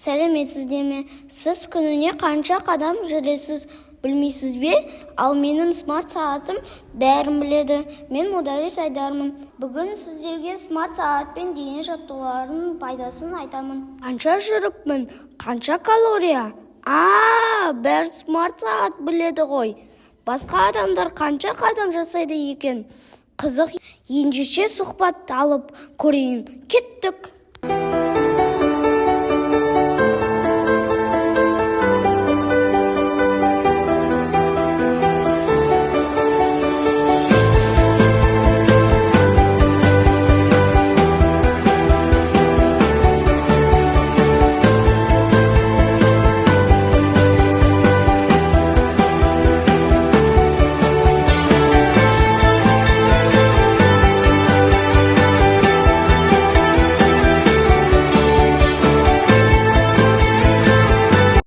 Сәлеметсіздер ме? Сіз күніне қанша қадам жүресіз, білмейсіз бе? Ал менің смарт сағатым бәрін біледі. Мен Мударис Айдармын. Бүгін сіздерге смарт сағатпен дене жаттығуларының пайдасын айтамын. Қанша жүріппін? Қанша калория? А, бәрі смарт сағат біледі ғой. Басқа адамдар қанша қадам жасайды екен? Қызық, ендеше сұхбат алып көрейін. Кеттік.